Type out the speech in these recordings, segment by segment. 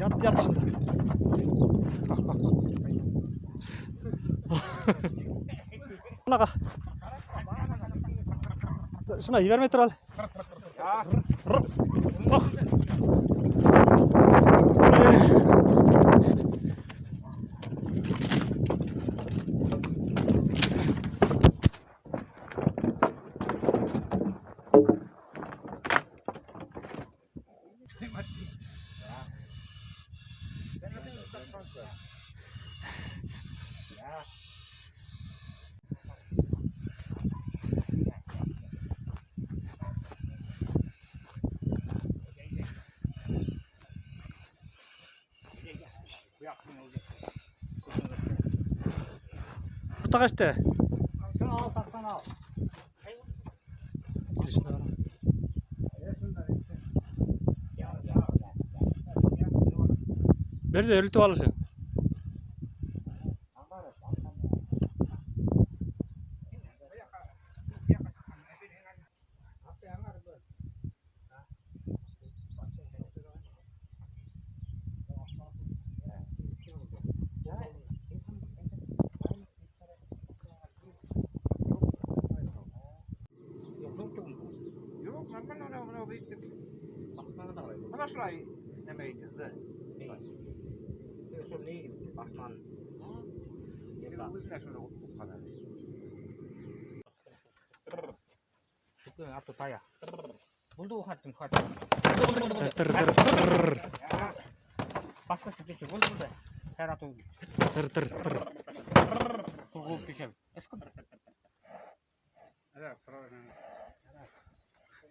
Yat yat şimdi. Ага. Шуна ебәрмәй тор әле. Ох. Уртаға эште. Al taxtan al. Килешендә ҡара. Бер ҙә өрөлтөп алырһың. Yok normal ona ona bittik. Bana şurayı ne meydi? Bizler şöyle bu kadar. Тыр тыр тыр. Тыр тыр тыр. Evet,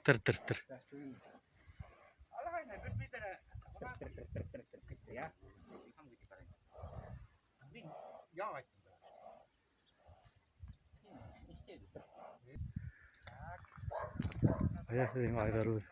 Тыр тыр тыр. Yağ ettim. Ая, беҙҙең айғырыбыҙ.